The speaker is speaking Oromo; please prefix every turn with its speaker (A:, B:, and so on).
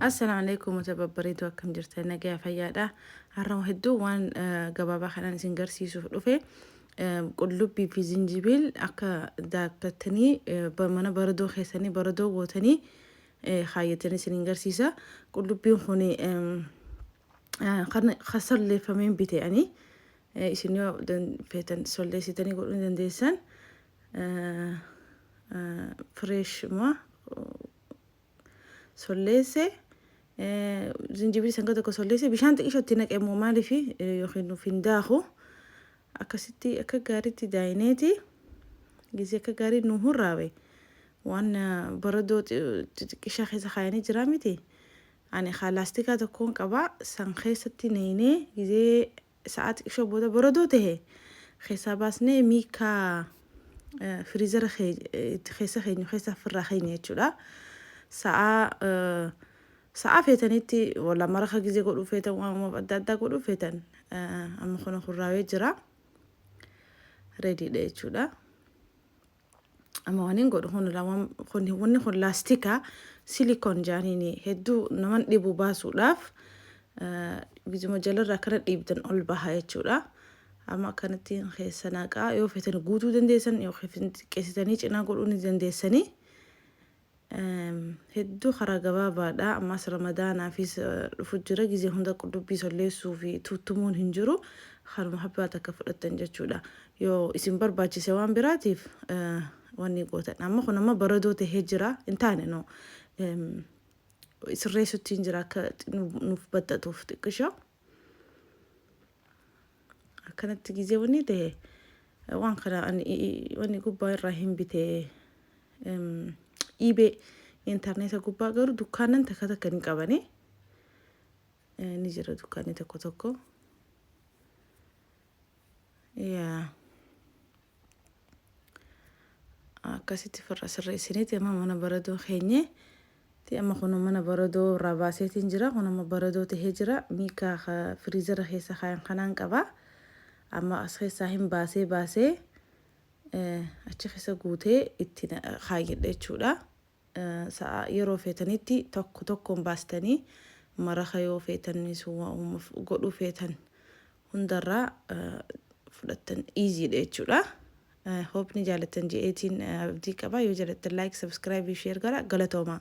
A: Assalaamu alaikum wata babbareedu, akkam jirtan? Nagaya fayyaadha. Har'a hedduu waan gabaabaa kanaan isin garsiisuuf dhufe, qullubbii fi zinjibiil akka daakkattanii mana baradoo keessanii baradoo gootanii kaayyatanii isin garsiisa. Qullubbiin kun kan solleeffameen bite ani. Isin yoo feetan solleessitanii godhuu ni dandeessan. Fresh moo solleesse, zinjibilii sangaa tokko solleesse, bishaan xiqqishoo itti naqe immoo, maaliif yookiin nuuf hin daaku. Akkasitti akka gaariitti daayineeti gisee akka gaarii nu hurraawe waan baradoo xixiqqishaa keessa kaayanii jira miti. Ani kaa laastikaa tokkoon qaba, san keessatti neynee gisee sa'aa xiqqishoo booda baradoo tahe keessaa baasnee miikaa freezer keessa keenyu keessa ofirraa keenya jechuudha. Sa'aa sa'aa feetanitti wala maraqa gizee godhuu feetan, waan adda addaa godhuu feetan. Amma kun hurraawee jira. Ready dha jechuudha. Amma waan hin godhu kun kun wanni kun laastika silicone jaaniini hedduu naman dhibu baasuudhaaf, gizuma jalarraa akkana dhiibdan ol baha jechuudha. Amma akkanatti keessa naqaa, yoo feetan guutuu dandeessan yookiin xiqqeessitanii cinaa godhuu ni dandeessanii. Hedduu karaa gabaabaadha. Ammas Ramadaanaafis dhufu jira. Gizee hunda qullubbii solleessuu fi tuttumuun hin jiru. Haruma habbaa takka fudhattan jechuudha. Yoo isin barbaachise waan biraatiif wanni gootan. Amma kun amma baradoo tahee jira. Hin taane no. Sirreessutti hin jira akka nuuf baxxatuuf xiqqisho. Akkanatti gizee wanni ta'e waan kana wanni gubbaa irraa hin bitee eBay intarneeta gubbaa, garuu dukkaanan takka takka ni qabani, ni jira dukkaanni tokko tokko. Yaa akkasitti firra sirreessiniiti amma mana baradoo keenye. Ti amma kun mana baradoo irraa baaseetiin jira. Kun amma baradoo tahee jira. Miikaa freezer keessa kaayan kanaan qaba. Amma as keessaa hin baasee baasee achi keessa guutee itti kaayyadha jechuudha. Sa'a yeroo feetanitti tokko tokkoon baastanii maraqa yoo feetan godhuu feetan hundarraa fudhattan, easy dha jechuudha. Hope ni jaalattan je'eetiin abdii qaba. Yoo jaalattan like, subscribe, share gara galatooma.